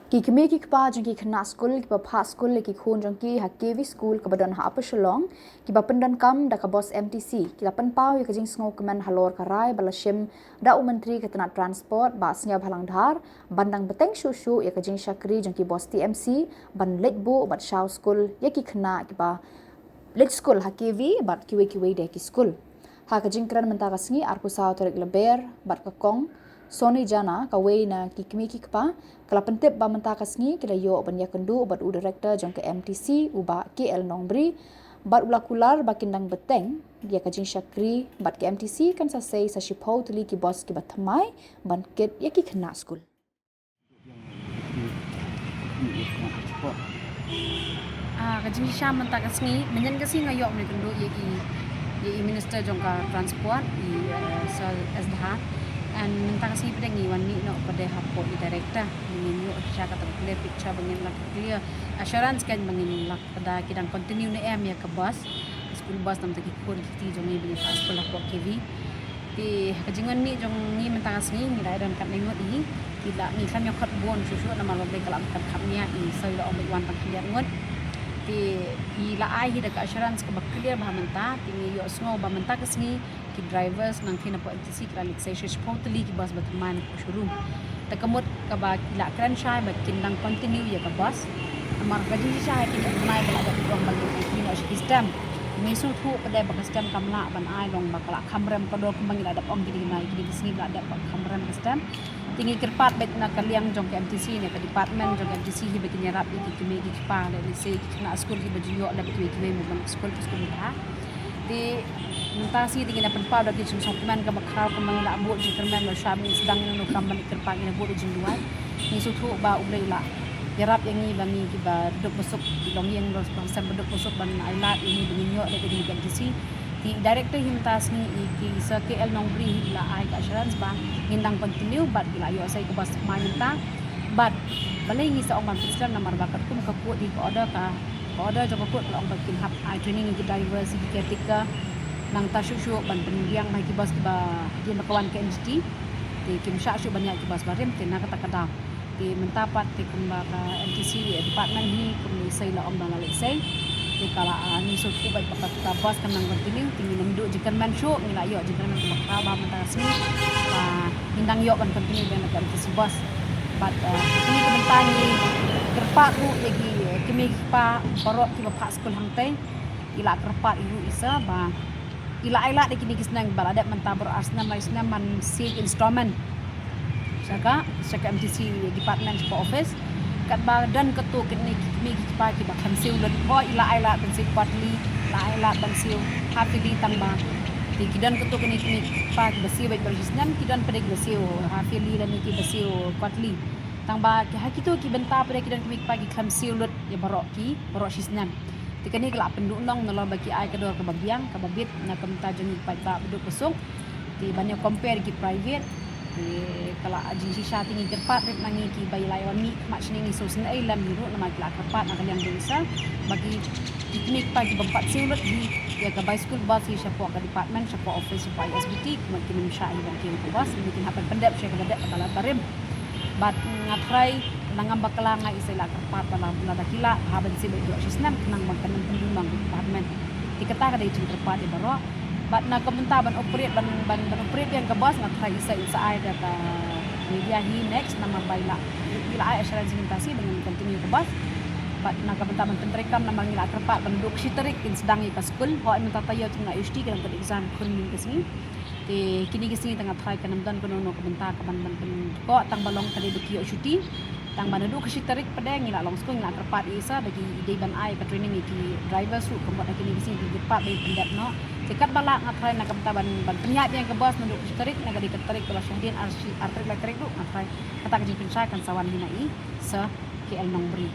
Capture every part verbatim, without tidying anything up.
Ki kmie ki kpa jong ki khynnah skul kiba phah skul ïa ki khun jong ki ha K V skul kaba don ha Upper Shillong, kiba pyndonkam da ka bos M T C, ki la pynpaw ïa ka jingsngewkmen halor ka rai ba la shim da u Myntri ka tnat Transport, Bah Sniawbhalang Dhar, ban dang bteng shuh shuh ïa ka jingshakri jong ki bos T M C ban leit buh bad shaw skul ïa ki khynnah kiba leit skul ha K V bad kiwei kiwei de ki skul. Ha ka jingkren mynta ka sngi arphew saw tarik Lber bad ka Kong Soni Jana, kawei na ki kmie ki kpa, ka la pyntip ba mynta ka sngi ki la ïoh ban ïakynduh bad u Director jong ka M T C, u Bah K L Nongbri, bad u la kular ba kin dang bteng ïa ka jingshakri bad ka M T C kan sa sei sa shiphew tylli ki bos kiba thymmai ban kit ïa ki khynnah skul. Ah, ka jingshisha mynta ka sngi, mynnin ka sngi nga ïoh ban ïakynduh ïa i, ïa i Minister jong ka Transport, i, eh, Sir S Dhar. And mynta ka sngi pat ngi wan mih noh pat hapoh i Director, ngin ïoh shisha kata ka clear picture ba ngin lah clear assurance kan ba ngin lah pat ki dang continue ne em ïa ka bus, school bus, namar ki khun ki kti jong ngi ba ngi phah skul hapoh K V. Te ha ka jingwan mih jong ngi mynta ka sngi ngi la don katne ngut hi. Ki la, ngi khlem ïa khot bun shuh shuh namar ba ka la kat kham nia, i soi la ong ba i wan tang khyndiat ngut. Te i la ai hi da ka assurance kaba clear ba mynta, te ngi ïohsngew ba mynta ka sngi ki drivers nangta napoh M T C ki la leit sei shiphew tylli ki bus ba thymmai napoh showroom. Te ka mut kaba ki la kren shai ba kin dang continue ïa ka bus. Namar ka jingshisha ha kine ki bnai ba la dep ong ba ngi, ngi ïoh shi ki stem. Ngi sngewthuh pat ba ka stem kam lah ban ai long ba ka la kham rem ka dor kumba ngi la dep ong kine ki bnai, kine ki sngi ba la dep ba kham rem ka stem. Te ngi kyrpad beit na ka liang jong ka M T C ne ka department jong ka M T C hi ba kin ïarap ïa ki kmie ki kpa, lehse ki khynnah skul kiba ju ïoh lep kiwei kiwei mo ban skul, skul bha. Te mynta sngi te ngi la pynpaw da ki jingsngewkmen kaba khraw kumba ngi la buh jingkyrmen, ba shwa ba ngin sdang ïa kano kam ban kyrpad ngi la buh da jingduwai. Ngi sngewthuh ba U Blei u la ïarap ïa ngi ba ngi kiba duk ba suk, ki longïing ba sem ba duk ba suk ban ai lad ïa ngi ba ngin ïoh da ka jingkyrkhu. Te i Director hi mynta sngi, i ki Sir K L Nongbri hi la ai ka assurance ba ngin dang continue bad ki la ïoh sei ka bus mynta. Bad balei ngi sa ong ban pynslem namar ba katkum ka court hi ka order ka, ka order jong ka court ka la ong ba kin hap ai training ïa ki driver, ïa ki caretaker. Nangta shuh shuh ban pynbiang ba ki bus ba, ki ba ka wan ka N G T. Te kim shah shuh ban ïa ki bus barim te na kata ka daw. Te mynta pat te kumba ka M T C department hi kumba i sei la ong ba la leit sei. Te ka la, ah, ngi sngewthuh bad ba ka bus kan nang continue, te ngi nang duh jingkyrmen shuh, ngi la ïoh jingkyrmen kaba khraw bha mynta ka sngi. Ah, ngin dang ïoh ban continue biang da ka M T C bus. Bad, ah, kine ki bynta ngi kyrpad ruh ïa ki, eh, kmie ki kpa baroh kiba phah skul hangtei. I la kyrpad i ruh i sa ba i la ai lad ïa kine ki snem ba la dep mynta baroh ar snem lai snem ban siew installment sha ka, sha ka M T C department, sha ka office. Katba don katto katne ki kmie ki kpa kiba khlem siew lut, hooid i la ai lad ban siew quarterly, la ai lad ban siew half yearly, tangba te ki don katto katne ki kmie ki kpa kiba siew beit baroh shi snem, ki don pat de kiba siew half yearly lane kiba siew quarterly. Tangba ki ha kito ki bynta pat de ki don kmie ki kpa ki khlem siew lut ïa baroh ki, baroh shi snem. Te kane ka la pynduh nong nalor ba ki ai ka dor kaba biang, kaba bit na ka bynta jong ngi ki paidbah ba duk ba suk. Te ban ïa compare ki private, te ka la jingshisha. Te ngi kyrpad ruh na ngi kiba i la wan mih khmat shane, ngi sngewsynei lem hi ruh namar ki la kyrpad na ka liang jong i sa ba ki, ki kmie ki kpa ki bym pat siew lut hi ïa ka bai school bus hi shapoh ka department, shapoh office, shapoh I S B T, kumno kin ym shah hi ban kiew ka bus, kin hap ban pyndep sha kaba dep kaba la barim. Bad nga tharai na ngam bakla nga i sa i la kyrpad ba la, lada ki lah, ha ban siew beit baroh shi snem khnang ban kynmaw pynduh nong ki department. Te kata ka dei jingkyrpad ïa baroh. Bad na ka bynta ban operate, ban, ban, ban operate biang ka bus, nga tharai i sa, i sa ai da ka media hi next namar ba i la, i la ai assurance mynta shi ba ngin continue ka bus. Bad na ka bynta ban pyntreikam namar ngi la kyrpad ban duh ka shi tarik kin sdang ïa ka skul. Hooid mynta taïew te ngi la ïoh shuti, ki dang kat exam khun mynta ka sngi. Te kine ki sngi te nga tharai kan ym don kano kano ka bynta ka ban, ban pynkoh, tang ba long ka dei ba ki ïoh shuti. Tang ba naduh ka shi tarik pat de ngi la long skul, ngi la kyrpad ïa i sa ba ki dei ban ai ka training ïa ki drivers ruh, ka mut ha kine ki sngi ki kyrpad ba ki pyndep noh. Te katba lah nga tharai na ka bynta ban, ban pynïaid biang ka bus naduh ka shi tarik, na ka dei ka tarik kaba shah hadien, ar shi, ar tarik lai tarik ruh, nga tharai kata ka jingpynshai kan sa wan hi na i Sir K L Nongbri.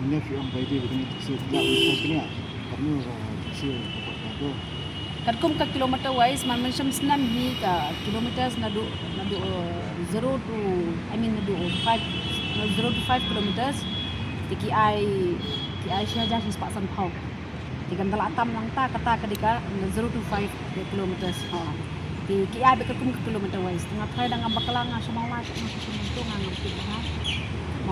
Mynne phi ong ba i dei ba kane taxi, ka la ong ba kane, katno ka taxi ka, ka, ka, ka. Katkum ka kilometer wise, man mynshem snem hi ka kilometers naduh, naduh, uh, zero to, I mean, naduh five, zero to five kilometers. Te ki ai, ki ai shi hajar shi spah sanphew. Te kan da la tam nangta, kata ka dei ka zero to five kilometers. Ha. Te ki ai beit katkum ka kilometer wise. Te nga tharai da ngam bakla nga shu mawlai, nga shu shu mynta nga ngam tip ba ha.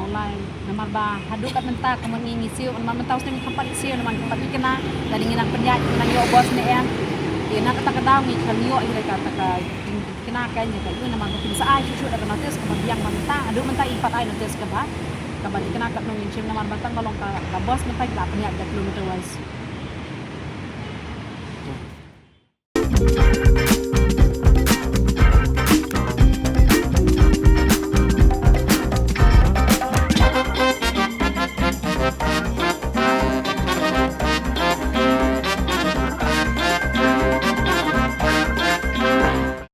Online namar ba haduh kat mynta ka mut ngi ngi siew namar mynta u snem ngi kham pat siew namar ngi kham pat thikna. Lada ngi nang pynïaid ngi nang ïoh bos ne em. Te na kata ka daw ngi kham ïoh hi la kata ka jingthikna ka ïa ka ïu namar ba kim sa ai shuh shuh da ka notice kaba biang ba mynta haduh mynta ngi pat ai notice kaba kaba thikna katno ngin shim namar ba tang ba long ka bos mynta ki la pynïaid da kilometer wise.